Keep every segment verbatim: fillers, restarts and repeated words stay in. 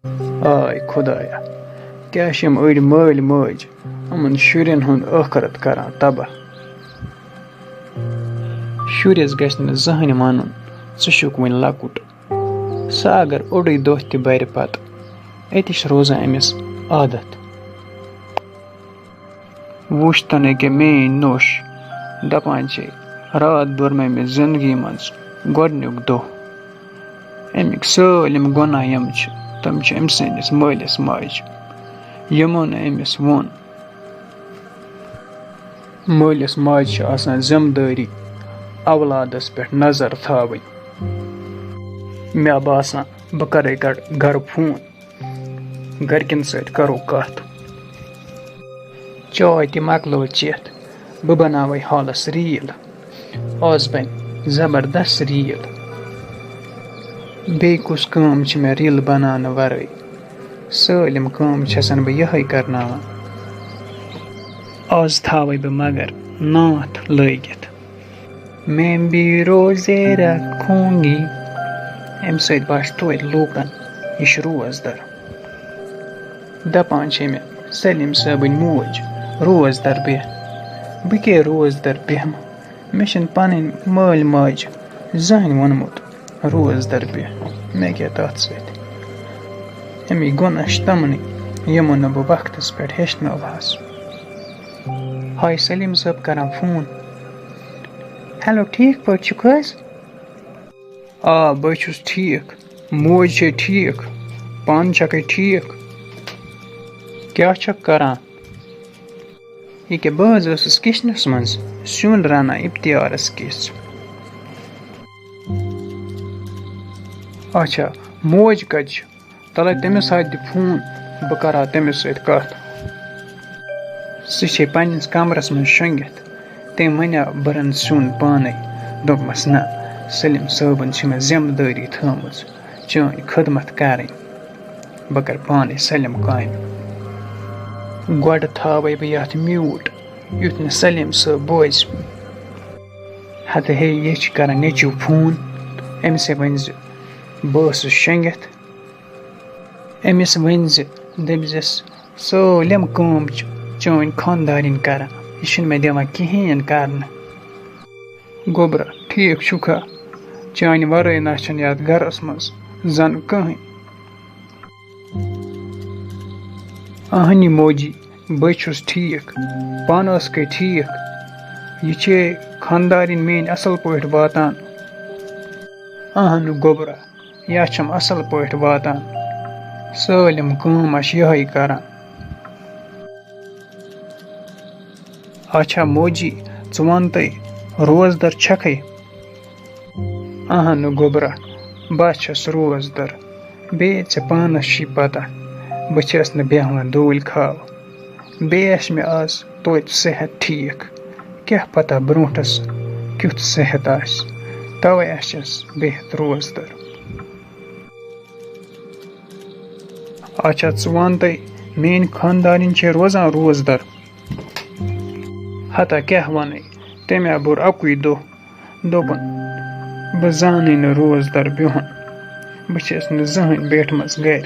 آے خۄدایا، کیٛاہ چھِ یِم أڑۍ مٲلۍ مٲج یِمَن شُرٮ۪ن ہُنٛد ٲخرت کران تباہ؟ شُرِس گژھِ نہٕ زٕہٕنۍ وَنُن، "ژٕ چھُکھ وُنہِ لۄکُٹ۔" سُہ اگر اوٚڑُے دۄہ تہِ بَرِ پَتہٕ، أتی چھِ روزان أمِس عادت۔ وُچھ تَن أکیٛاہ میٛٲنۍ نوٚش، دَپان چھے، راتھ بوٚر مےٚ أمِس زِندگی منٛز گۄڈٕنیُک دۄہ۔ اَمِکۍ سٲلِم گۄناہ یِم چھِ، تِم چھِ أمۍ سٕنٛدِس مٲلِس ماجہِ، یِمو نہٕ أمِس ووٚن۔ مٲلِس ماجہِ چھِ آسان ذِمہٕ دٲری اولادَس پٮ۪ٹھ نظر تھاوٕنۍ۔ مےٚ باسان، بہٕ کَرَے گَڑ-، گَرٕ فون۔ گَرِکٮ۪ن سۭتۍ کَرو کَتھ۔ چاے تہِ مۄکلٲو چٮ۪تھ، بہٕ بَناوَے حالَس ریٖل۔ آز بَنہِ زبردست ریٖل۔ بیٚیہِ کُس کٲم چھِ مےٚ ریٖل بَناونہٕ وَرٲے؟ سٲلِم کٲم چھَسَن بہٕ یِہوٚے کَرناوان۔ آز تھاوَے بہٕ مگر ناتھ لٲگِتھ۔ میں بھی روزے رکھوں گی۔ اَمہِ سۭتۍ باسہِ توتہِ لوٗکَن، یہِ چھُ روزدَر۔ دَپان چھے مےٚ سلیٖم صٲبٕنۍ موج، "روزدَر بیٚہہ۔" بہٕ کیٛاہ روزدَر بیٚہمہٕ؟ مےٚ چھِنہٕ پَنٕنۍ مٲلۍ ماجہِ زٕہٕنۍ ووٚنمُت، "روزدَر بیٚہہ۔" مےٚ کیٛاہ تَتھ سۭتۍ؟ اَمِکۍ گۄناہ چھِ تِمنٕے، یِمو نہٕ بہٕ وقتَس پٮ۪ٹھ ہیٚچھنٲوہَس۔ ہاے سلیٖم صٲب کران فون۔ ہیلو، ٹھیٖک پٲٹھۍ چھُکھ حظ؟ آ، بہٕ چھُس ٹھیٖک۔ موج چھے ٹھیٖک؟ پانہٕ چھکھے ٹھیٖک؟ کیٛاہ چھکھ کران؟ ییٚکیٛاہ بہٕ حظ ٲسٕس کِچنَس منٛز سیُن رَنان اِفتِیارَس کِژھ۔ اچھا، موج کَتہِ چھِ؟ تَلَے تٔمِس اَتھِ دِ فون، بہٕ کَرٕ ہا تٔمِس سۭتۍ کَتھ۔ سُہ چھے پنٛنِس کَمرَس منٛز شۄنٛگِتھ۔ تٔمۍ وَنیٛاو، "بہٕ رَنہٕ سیُن پانَے۔" دوٚپمَس، "نہ، سلیٖم صٲبَن چھِ مےٚ ذِمہٕ دٲری تھٲومٕژ چٲنۍ خدمت کَرٕنۍ۔ بہٕ کَرٕ پانَے سٲلِم کامہِ۔ گۄڈٕ تھاوَے بہٕ یَتھ میوٗٹ، یُتھ نہٕ سلیٖم صٲب بوزِ۔" ہَتہٕ ہے، یہِ چھِ کَران نیٚچوٗ فون، أمِس ہے ؤنۍ زِ بہٕ ٲسٕس شۄنٛگِتھ۔ أمِس ؤنۍ زِ، دٔپۍ زِس، "سٲلِم کٲم چھِ چٲنۍ خانٛدارِنۍ کران، یہِ چھِنہٕ مےٚ دِوان کِہیٖنۍ کرنہٕ۔" گوٚبرا، ٹھیٖک چھُکھا؟ چانہِ ورٲے نہ چھَنہٕ یَتھ گرَس منٛز زَن کٕہٕنۍ۔ اہنہِ موجی، بہٕ چھُس ٹھیٖک، پانہٕ ٲسکھے ٹھیٖک۔ یہِ چھے خانٛدارِنۍ میٛٲنۍ اَصٕل پٲٹھۍ واتان؟ اہنہٕ گوٚبرا، یا چھَم اَصٕل پٲٹھۍ واتان۔ سٲلِم کٲم آسہِ یِہوٚے کران۔ اچھا موجی، ژٕ وَن تہٕ، روزدَر چھَکھَے؟ اَہَن گوٚبرا، بہٕ چھَس روزدَر۔ بیٚیہِ ژےٚ پانَس چھِی پَتہ، بہٕ چھَس نہٕ بیٚہوان دوٗلۍ کھاو۔ بیٚیہِ آسہِ مےٚ آز توتہِ صحت ٹھیٖک۔ کیٛاہ پتہ برونٛٹھس کیُتھ صحت آسہِ، توے آسٮ۪س بِہِتھ روزدر۔ اچھا، ژٕ وَن تہٕ، میٛٲنۍ خانٛدارِنۍ چھے روزان روزدر؟ ہتا کیٛاہ وَنَے، تٔمۍ ہا بوٚر اَکُے دۄہ۔ دوٚپُن، "بہٕ زانٕے نہٕ روزدر بِہُن، بہٕ چھَس نہٕ زٕہٕنۍ بیٖٹھمٕژ گَرِ۔"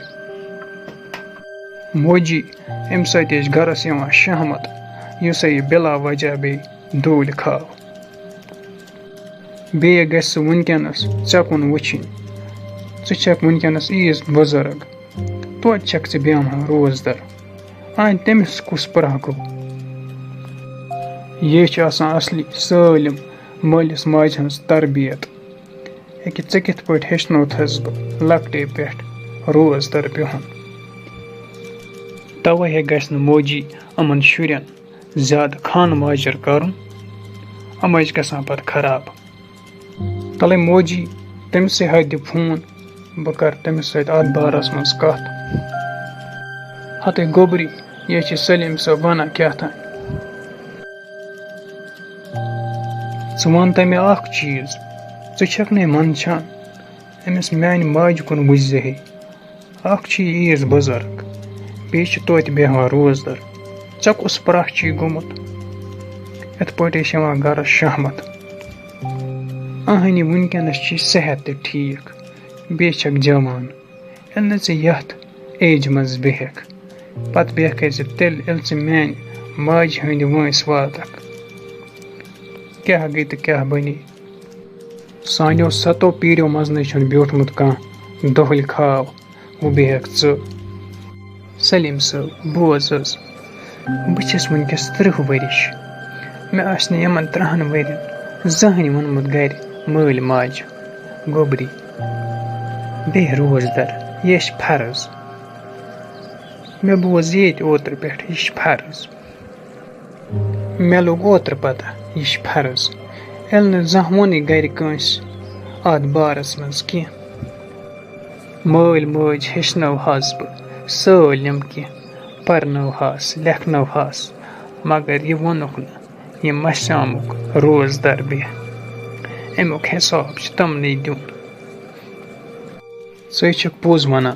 موجی، اَمہِ سۭتۍ ٲسۍ گَرَس یِوان شہمت، یُس یہِ بِلا وجہ بیٚیہِ دوٗلہِ کھاو۔ بیٚیہِ گژھِ سُہ وٕنکیٚنَس ژےٚ کُن وٕچھِنۍ، ژٕ چھَکھ وٕنکیٚنَس عیٖز بُزرگ، توتہِ چھَکھ ژٕ بیٚہوان روزدر۔ آے تٔمِس کُس پرٛاہ گوٚو؟ یہِ چھِ آسان اصلی سٲلِم مٲلِس ماجہِ ہٕنٛز تربیت۔ ییٚکیٛاہ ژےٚ کِتھ پٲٹھۍ ہیٚچھنوتھَس بہٕ لۄکٹے پٮ۪ٹھ روزدر بِہُن؟ توے ہے گژھِ نہٕ موجی یِمَن شُرٮ۪ن زیادٕ خانہٕ ماجر کَرُن، یِم ٲسۍ گژھان پَتہٕ خراب۔ تَلَے موجی، تٔمِسٕے ہَتہِ دِ فون، بہٕ کَرٕ تٔمِس سۭتۍ اَتھ بارَس منٛز کَتھ۔ ہَتَے گوٚبری، یہِ چھِ سلیٖم صٲب وَنان کیٛاہ تام۔ ژٕ وَن تہٕ مےٚ اَکھ چیٖز، ژٕ چھَکھ نے منٛدچھان؟ أمِس میٛانہِ ماجہِ کُن وٕچھ زِ ہے۔ اَکھ چھِ یہِ عیٖز بُزرگ، بیٚیہِ چھِ توتہِ بیٚہوان روزدَر۔ ژےٚ کُس پرٛاہ چھُے گوٚمُت؟ یِتھ پٲٹھۍ ٲسۍ یِوان گَرَس شہمت۔ اَہنہِ، وٕنکیٚنَس چھُے صحت تہِ ٹھیٖک، بیٚیہِ چھَکھ جوان۔ ییٚلہِ نہٕ ژےٚ یَتھ ایجہِ منٛز بیٚہکھ۔ پتہٕ بیٚہکھ زِ تیٚلہِ ییٚلہِ ژٕ میانہِ ماجہِ ہٕنٛدِ وٲنٛسہِ واتکھ۔ کیٛاہ گٔے تہٕ کیٛاہ بنی؟ سانیو ستو پیٖرِو منٛز نَے چھُنہٕ بیوٗٹھمُت کانٛہہ دۄہلہِ کھاو، وۄنۍ بیٚہکھ ژٕ۔ سلیٖم صٲب، بوز حظ، بہٕ چھَس وٕنکیٚس تٕرٛہ ؤرِش۔ مےٚ آسہِ نہٕ یِمَن تٕرٛہَن ؤرِین زٕہٕنۍ ووٚنمُت گَرِ مٲلۍ ماجہِ، گوٚبری، بیٚہہ روزدَر، یہِ چھِ فرض۔ مےٚ بوز ییٚتہِ اوترٕ پٮ۪ٹھ، یہِ چھِ فرض۔ مےٚ لوٚگ اوترٕ پَتہ، یہِ چھِ فرض۔ ییٚلہِ نہٕ زانٛہہ ووٚنُے گَرِ کٲنٛسہِ اَتھ بارَس منٛز کینٛہہ۔ مٲلۍ مٲج ہیٚچھنٲوہَس بہٕ سٲلِم کینٛہہ، پَرنٲوہَس، لیکھنٲوہَس، مگر یہِ ووٚنُکھ نہٕ، یہِ مَسیٛامُک روزدَر بیٚہہ۔ اَمیُک حِساب چھُ تِمنٕے دیُن۔ ژٕ چھُکھ پوٚز وَنان،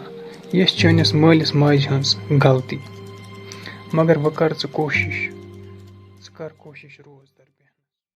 یہِ چھِ چٲنِس مٲلِس ماجہِ ہٕنٛز غلطی۔ مگر وۄنۍ کر ژٕ کوٗشِش، ژٕ کر کوٗشِش روزدَر بیٚہنٕچ۔